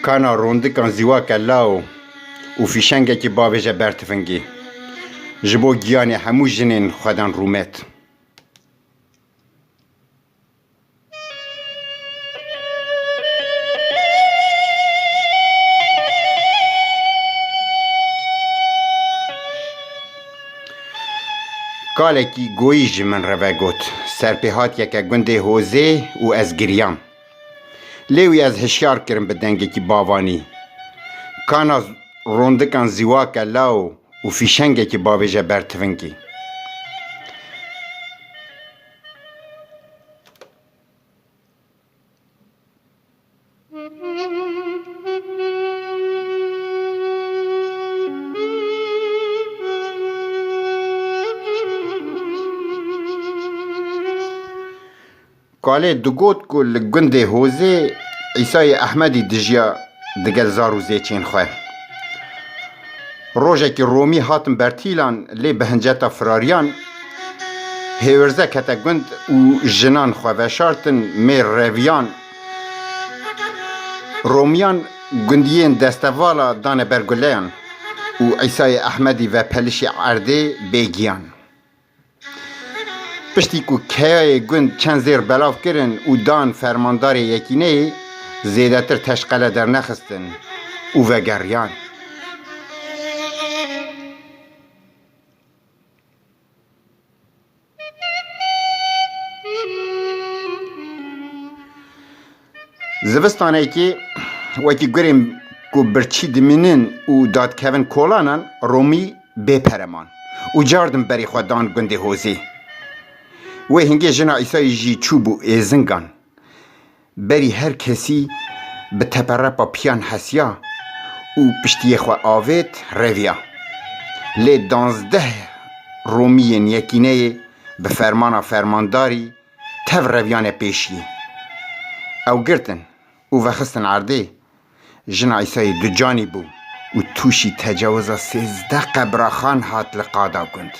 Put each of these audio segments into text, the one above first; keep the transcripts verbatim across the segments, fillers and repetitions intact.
Kana rondikan zîwake law û fîşengekî bavêje ber tifingî. Ji bo giyanê hemû jinên xwedan rûmet. Kalekî goyî ji min re vegot. Serpêhatiyeke gundê Hozê û ez giriyam. Lê wî ez hişyar kirim bi dengekî bavanî. Kana rondikan zîwake law û fîşengekî bavêje ber tivingî. Kalê digot ku li gundê Hozê Îsayê Ehmedî dijiya digel zar û zêçên xwe. Rojekî Romî hatin bertîlan, lê bi hinceta firariyan hêwirze kete gund û jinan xwe veşartin, mêr reviyan. Romiyan gundiyên destevala dane ber guleyan û Îsayê Ehmedî ve pelişî erdê bê giyan. Piştî ku keyayê gund çend zêr belav kirin û dan fermandarê yekîneyê, zêdetir teşqele dernexistin û vegeriyan. Zivistanekî wekî gurên ku birçî dimînin û dadkevin kolanan, Romî bê pere man û cardin berî xwe dan gundê Hozê. Wê hingê jina Îsayî jî çûbû êzingan. Berî her kesî bi teperepa piyan hesiya û piştiyê xwe avêt reviya. Lê danzdeh Romiyên yekîneyê bi fermana fermandarî tev reviyanê pêşiyê. Ew girtin û vexistin erdê. Jina Îsayê ducanî bû û tûşî tecawiza sêzdeh qebraxan hat li qada gund.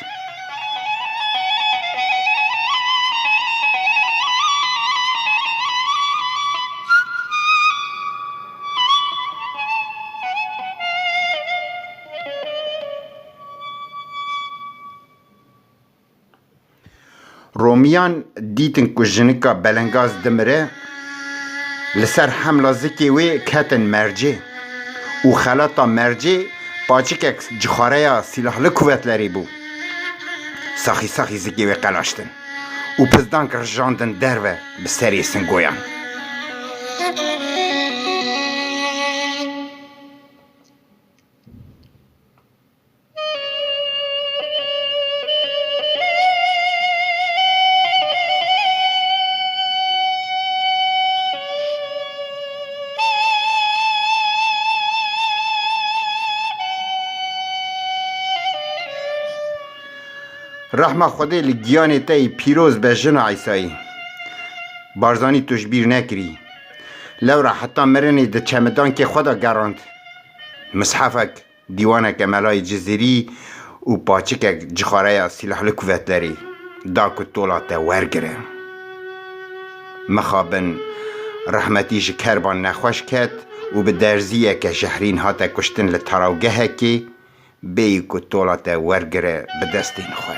Romiyan dîtin ku jinika belengaz dimire, li ser hemla zikê wê ketin mercê û xelata mercê paçikek cixareya Sîlahli Kuvetlerê bû. Saxî saxî zikê wê qelaştin û pizdank rijandin derve bi serê singoyan. Rehma Xwedê li giyanê te yî pîroz be jina Îsayî. Barzanî tu ji bîr nekirî. Lewra heta mirinê di çemidankê xwe de gerand. Mishefek, dîwaneke Melayê Cizîrî û paçikek cixareya Sîlahli Kuvetlerî da ku tola te wergire. Mixabin rehmetî ji kerban nexweş ket û bi derziyeke jehrîn hate kuştin li tarawgehekê, bêyî ku tola te wergire bi destên xwe.